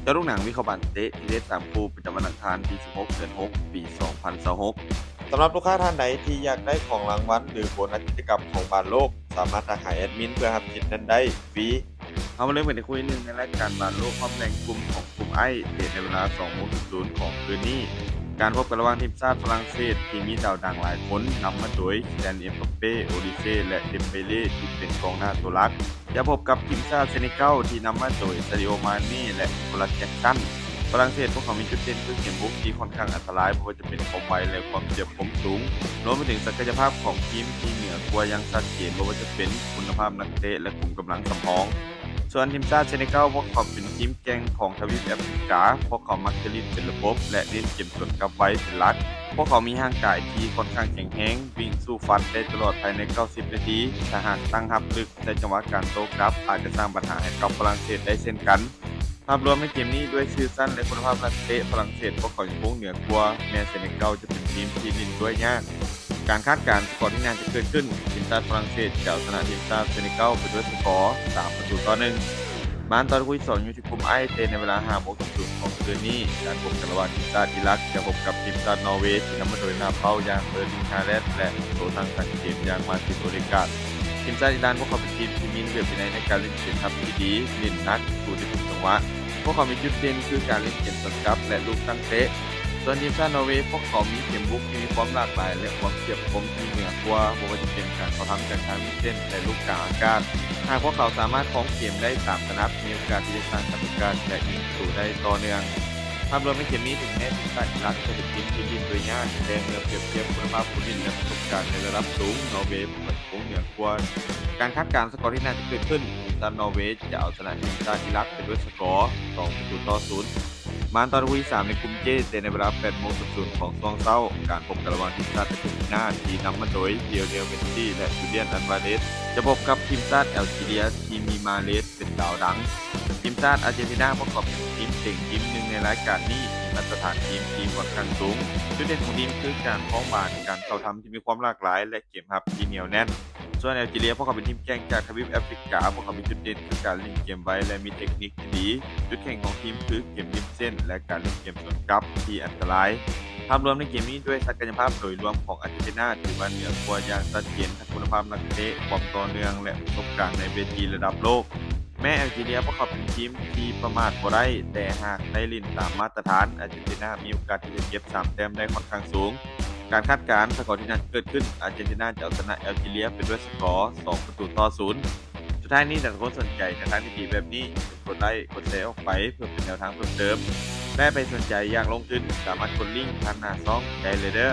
ກະດູກໜັງວິເຄາະບານເຕະທີ່ເດັດສາມຄູ່ປະຈຳວັນອັງຄານທີສິບຫົກ ເດືອນຫົກ ປີສອງພັນຊາວຫົກ. ສຳລັບລູກຄ້າທ່ານໃດທີ່ຢາກໄດ້ຂອງລາງວັນ ຫຼື ໂບນັດກິດຈະກຳຂອງບານໂລກ ສາມາດທັກຫາແອດມິນເພື່ອຮັບສິດນັ້ນໄດ້ຟຣີ. ເຮົາມາເລີ່ມກັນທີ່ຄູ່ທີໜຶ່ງໃນລາຍການບານໂລກຮອບແບ່ງກຸ່ມຂອງກຸ່ມ I ເຕະໃນເວລາສອງໂມງສູນຂອງຄືນນີ້. ການພົບກັນລະຫວ່າງທີມຊາດຝຣັ່ງເສດທີ່ມີດາວດັງຫຼາຍຄົນ ນຳມາໂດຍ Kylian Mbappé, Olise ແລະ Dembélé ທີ່ເປັນກອງໜ້າຕົວຫຼັກ ຈະພົບກັບທີມຊາດເຊເນກັລທີ່ນຳມາໂດຍ Sadio Mané ແລະ Nicolas Jackson. ຝຣັ່ງເສດພວກເຂົາມີຈຸດເດັ່ນຄືເກມບຸກທີ່ຂ້ອນຂ້າງອັນຕະລາຍ ບໍ່ວ່າຈະເປັນຄວາມໄວ ແລະ ຄວາມສະດວກຄົມສູງ, ລວມໄປເຖິງສັກກະຍະພາບຂອງທີມທີ່ເໜືອກວ່າຢ່າງຊັດເຈນ ບໍ່ວ່າຈະເປັນຄຸນນະພາບນັກເຕະ ແລະ ຂຸມກຳລັງສຳຮອງ. ສ່ວນທີມຊາດເຊເນກັລ ພວກເຂົາເປັນທີມແກ່ງຂອງທະວີບແອຟຣິກາ, ພວກເຂົາມັກຈະຫຼິ້ນເປັນລະບົບ ແລະ ເນັ້ນເກມສວນກັບໄວເປັນຫຼັກ. ພວກເຂົາມີຮ່າງກາຍທີ່ຂ້ອນຂ້າງແຂງແຮງ, ວິ່ງສູ້ຟັນໄດ້ຕະຫຼອດພາຍໃນເກົ້າສິບນາທີ, ຖ້າຫາກຕັ້ງຮັບລຶກໃສ່ຈັງຫວະການໂຕ້ກັບ ອາດຈະສ້າງບັນຫາໃຫ້ກັບຝຣັ່ງເສດໄດ້ເຊັ່ນກັນ. ພາບລວມໃນເກມນີ້ ດ້ວຍຊື່ຊັ້ນ ແລະ ຄຸນນະພາບນັກເຕະຝຣັ່ງເສດ ພວກເຂົາຍັງຄົງເໜືອກວ່າ, ແມ້ເຊເນກັລຈະເປັນທີມທີ່ຫຼິ້ນດ້ວຍຍາກ. ການຄາດການສະກໍທີ່ໜ້າຈະເກີດຂຶ້ນ, ທີມຊາດຝຣັ່ງເສດຈະເອົາຊະນະທີມຊາດເຊເນກັລໄປດ້ວຍສະກໍສາມປະຕູຕໍ່ໜຶ່ງ. ມາຕໍ່ຄູ່ທີສອງຢູ່ທີ່ກຸ່ມ I ເຕະໃນເວລາຫ້າໂມງສູນຂອງຄືນນີ້. ການພົບກັນລະຫວ່າງທີມຊາດອີຣັກຈະພົບກັບທີມຊາດນໍເວ ທີ່ນຳມາໂດຍໜ້າເປົ້າຢ່າງ Erling Haaland ແລະ ໂຕສ້າງສັນເກມຢ່າງ Martin Odegaard. ທີມຊາດອີຣານ ພວກເຂົາເປັນທີມທີ່ມີລະບຽບວິໄນໃນການຫຼິ້ນເກມຮັບທີ່ດີ, ຫຼິ້ນໜັກ, ສູ້ໄດ້ທຸກຈັງຫວະ. ພວກເຂົາມີຈຸດເດັ່ນຄືການຫຼິ້ນເກມສວນກັບ ແລະ ລູກຕັ້ງເຕະ. ສ່ວນທີມຊາດນໍເວ ພວກເຂົາມີເກມບຸກທີ່ມີຄວາມຫຼາກຫຼາຍ ແລະ ຄວາມສຽບຄົມທີ່ເໜືອກວ່າ, ບໍ່ວ່າຈະເປັນການເຂົ້າທຳຈາກທາງວິນເຊັນ ແລະ ລູກກາງອາກາດ. ຫາກພວກເຂົາສາມາດຄອງເກມໄດ້ຕາມຖະໜັດ, ມີໂອກາດທີ່ຈະສ້າງສະຫວັດດີການ ແລະ ຍິງປະຕູໄດ້ຕໍ່ເນື່ອງ. ພາບລວມໃນເກມນີ້, ເຖິງແມ້ທີມຊາດອີຣັກຈະເປັນທີມທີ່ຫຼິ້ນດ້ວຍຍາກ, ແຕ່ເມື່ອປຽບທຽບຄຸນນະພາບຜູ້ຫຼິ້ນ ແລະ ປະສົບການໃນລະດັບສູງ, ນໍເວ ພວກເຂົາຄົງເໜືອກວ່າ. ການຄາດການສະກໍທີ່ໜ້າຈະເກີດຂຶ້ນ, ທີມຊາດນໍເວຈະເອົາຊະນະທີມຊາດອີຣັກໄປດ້ວຍສະກໍສອງປະຕູຕໍ່ສູນ. ມາຕໍ່ຄູ່ທີສາມໃນກຸ່ມ J ເຕະໃນເວລາແປດໂມງສູນຂອງຊ່ວງເຊົ້າ. ການພົບກັນລະຫວ່າງທີມຊາດອາເຈນຕິນາທີ່ນຳມາໂດຍ Lionel Messi ແລະ Julian Alvarez ຈະພົບກັບທີມຊາດແອລຈີເຣຍທີ່ມີມາເຣສເປັນດາວດັງ. ທີມຊາດອາເຈນຕິນາ ພວກເຂົາເປັນທີມເຕັງທີມໜຶ່ງໃນລາຍການນີ້, ມາດຕະຖານທີມທີ່ຂ້ອນຂ້າງສູງ. ຈຸດເດັ່ນຂອງທີມຄືການຄອງບານ, ການເຂົ້າທຳທີ່ມີຄວາມຫຼາກຫຼາຍ ແລະ ເກມຮັບທີ່ໜຽວແໜ້ນ. ສ່ວນແອລຈີເຣຍ ພວກເຂົາເປັນທີມແກ່ງຈາກທະວີບແອຟຣິກາ, ພວກເຂົາມີຈຸດເດັ່ນຄືການຫຼິ້ນເກມໄວ ແລະ ມີເຕັກນິກທີ່ດີ. ຈຸດແຂງຂອງທີມຄືເກມລິມເສັ້ນ ແລະ ການຫຼິ້ນເກມສວນກັບທີ່ອັນຕະລາຍ. ພາບລວມໃນເກມນີ້, ດ້ວຍສັກກະຍະພາບໂດຍລວມຂອງອາເຈນຕິນາ ຖືວ່າເໜືອກວ່າຢ່າງຊັດເຈນ, ທັງຄຸນນະພາບນັກເຕະ, ຄວາມຕໍ່ເນື່ອງ ແລະ ປະສົບການໃນເວທີລະດັບໂລກ. ແມ້ແອລຈີເຣຍ ພວກເຂົາເປັນທີມທີ່ປະໝາດບໍ່ໄດ້, ແຕ່ຫາກໄດ້ຫຼິ້ນຕາມມາດຕະຖານ, ອາເຈນຕິນາມີໂອກາດທີ່ຈະເກັບສາມແຕ້ມໄດ້ຂ້ອນຂ້າງສູງ. ການຄາດການສະກໍທີ່ໜ້າຈະເກີດຂຶ້ນ, ອາເຈນຕິນາຈະເອົາຊະນະແອລຈີເຣຍໄປດ້ວຍສະກໍສອງປະຕູຕໍ່ສູນ. ສຸດທ້າຍນີ້, ຖ້າທຸກຄົນສົນໃຈແນວທາງດີໆແບບນີ້, ກົດໄລຄ໌ ກົດແຊອອກໄປເພື່ອເປັນແນວທາງເພີ່ມເຕີມ ແລະ ໃຜສົນໃຈຢາກລົງທຶນ, ສາມາດກົດລິ້ງຜ່ານໜ້າຊ່ອງໄດ້ເລີຍເດີ້.